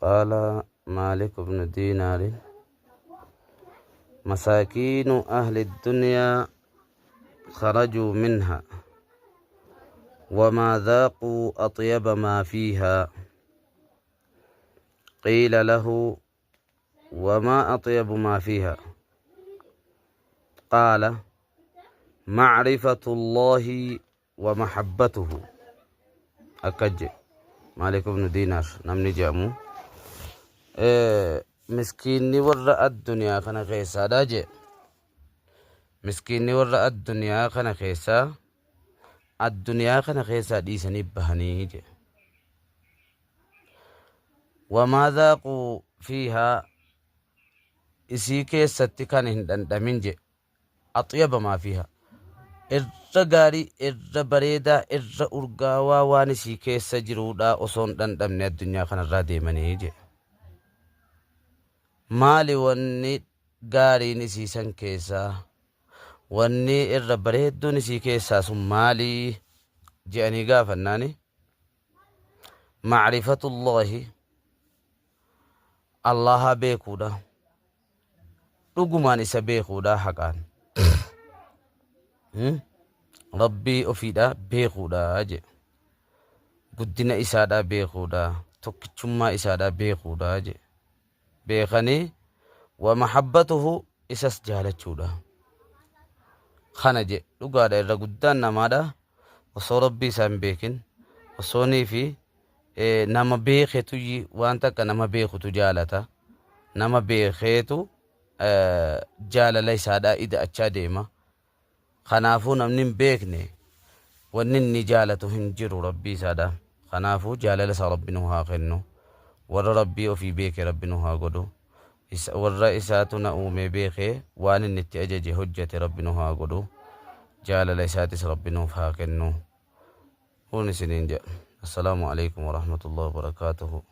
قال مالك بن دينار مساكين أهل الدنيا خرجوا منها وما ذاقوا أطيب ما فيها. قيل له وما أطيب ما فيها؟ قال معرفة الله ومحبته. أكج مالك بن دينار نمني جامو miskiinni warra addunyaa kana keessaadha jee. Miskiinni warra addunyaa kana keessaa addunyaa kana keessaa dhiisanii bahanii jee. Wamaa dhaaquu fiihaa, isii keessatti kan hin dhandhamin je, axyaba maa fiihaa, irra gaarii, irra bareedaa, irra urgaawaa waan isii keessa jiruudha osoo hin dhandhamne addunyaa kanarraa deemanii je. Maali wanni gaariin isii san keessaa, wanni irra bareedduun isii keessaa sun maalii je'anii gaafannaani, macrifatullaahi, Allaha beekuudha, dhugumaan isa beekuudha, haqaan Rabbii ofiidha beekuudha je, guddina isaadha beekuudha, tokkichummaa isaadha beekuudha je. Beekanii wa mahabbatuhu, isas jaalachuudha kana je. Dhugaadha, irra guddaan namaadha osoo Rabbii isaa hin beekin, osoonii fi nama beeketu waan takka nama beekutu jaalata, nama beekeetu jaalala isaadha ida'achaa deema. Kanaafuu namni hin beekne wanni inni jaalatu hin jiru Rabbii isaadha. Kanaafuu jaalala isaa Rabbi nu haa kennu, warra Rabbii ofii beeke Rabbi nu haa godhu, warra isaatu na uumee beekee waan inni itti ajaje hojjete Rabbi nu haa godhu, jaalala isaatis Rabbi nuuf haa kennu. Kun isiniin jedha. Assalaamu alaikum warahmatullahi wabarakaatuhu.